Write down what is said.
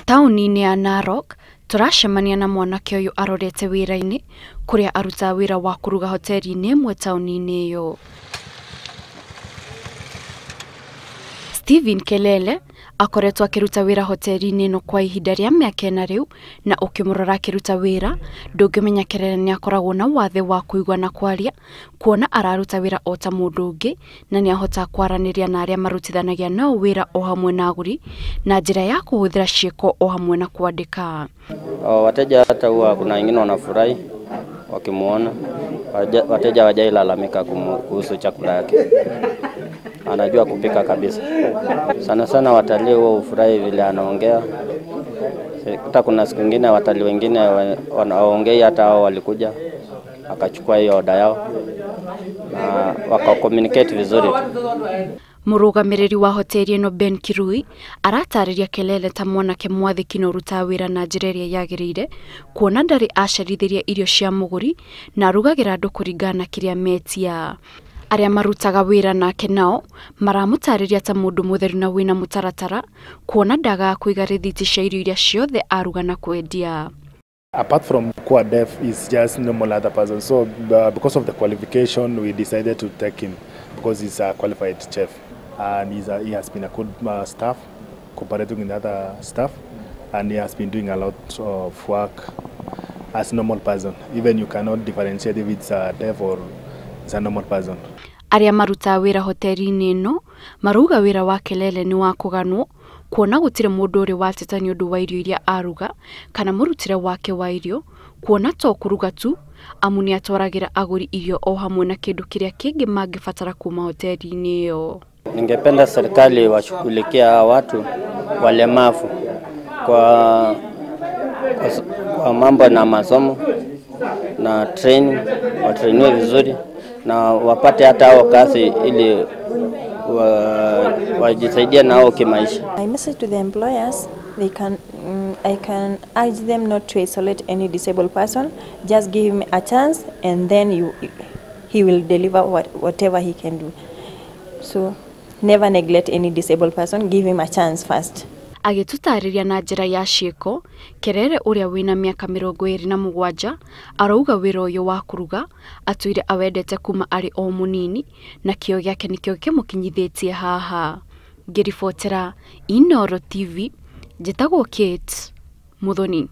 Taũni-inĩ ya Narok, tũracemania na mwanake ũyũ arorete wĩra-inĩ kũrĩa arutaga wĩra wa kũruga hoteri-inĩ ĩmwe taũni-inĩ ĩyo. Stephen Kelele akoretwo akĩruta wĩra hoteri-inĩ ĩno kwa ihinda rĩa mĩaka ĩna rĩu, na ũkĩmũrora akĩruta wĩra ndũngĩmenya Kelele nĩ akoragwo na wathe wa kũigua na kwaria, kuona araruta wĩra o ta mũndũ ũngĩ na nĩ ahotaga kwaranĩria na arĩa marutithanagia nao wĩra o hamwe na agũri na njĩra ya kũhũthĩra ciĩko o hamwe na kwandĩka. Wateja hata huwa kuna wengine wanafurahi wakimuona, wateja hawajailalamika kuhusu chakula yake. Anajua kupika kabisa. Sana sana watalii huwa hufurahi vile anaongea. Hata kuna siku nyingine watalii wengine wanaongea, hata hao walikuja akachukua hiyo oda yao na waka communicate vizuri. Mũrũgamĩrĩri wa hoteri ĩno Ben Kirui aratarĩria Kelele ta mwanake mwathĩki na ũrutaga wĩra na njĩra ĩrĩa yagĩrĩire, kuona ndarĩ acerithĩria irio cia mũgũri na arugagĩra andũ kũringana na kĩrĩa metia. Arĩa marutaga wĩra nake nao maramũtarĩria ta mũndũ mũtheru na wĩna mũtaratara, kuona ndagaga kũiga rĩthiti cia irio iria ciothe aruga na kwendia. Apart from kuwa deaf, he's just normal other person. So because of the qualification, we decided to take him because he's a qualified chef and he has been a good staff compared with other staff, and he has been doing a lot of work as normal person. Even you cannot differentiate if it's a deaf or it's a normal person. Arĩa marutaga wĩra hoteri-inĩ ĩno marauga wĩra wa Kelele nĩ wa kũganwo, kuona gũtirĩ mũndũ ũrĩ wateta nĩ ũndũ wa irio iria aruga kana mũrutĩre wake wa irio, kuona to kũruga tu, amu nĩ atwaragĩra agũri irio o hamwe na kĩndũ kĩrĩa kĩngĩ mangĩbatara kuma hoteri-inĩ ĩyo. Ningependa serikali washughulikie hawa watu walemavu kwa mambo na masomo na training, watrainiwe vizuri na wapate hata hao kazi ili wajisaidie nao kimaisha. My message to the employers, I can urge them not to isolate any disabled person. Just give him a chance and then he will deliver whatever he can do. So never neglect any disabled person, give him a chance first. Agĩtũtarĩria na njĩra ya ciĩko, Kelele ũrĩa wĩna mĩaka 27 arauga wĩra ũyũ wa kũruga atũire awendete kuma arĩ o mũnini na kĩo gĩake nĩkĩo kĩmũkinyithĩtie haha. Ngĩribotera Inooro TV, njĩtagwo Kate Muthoni.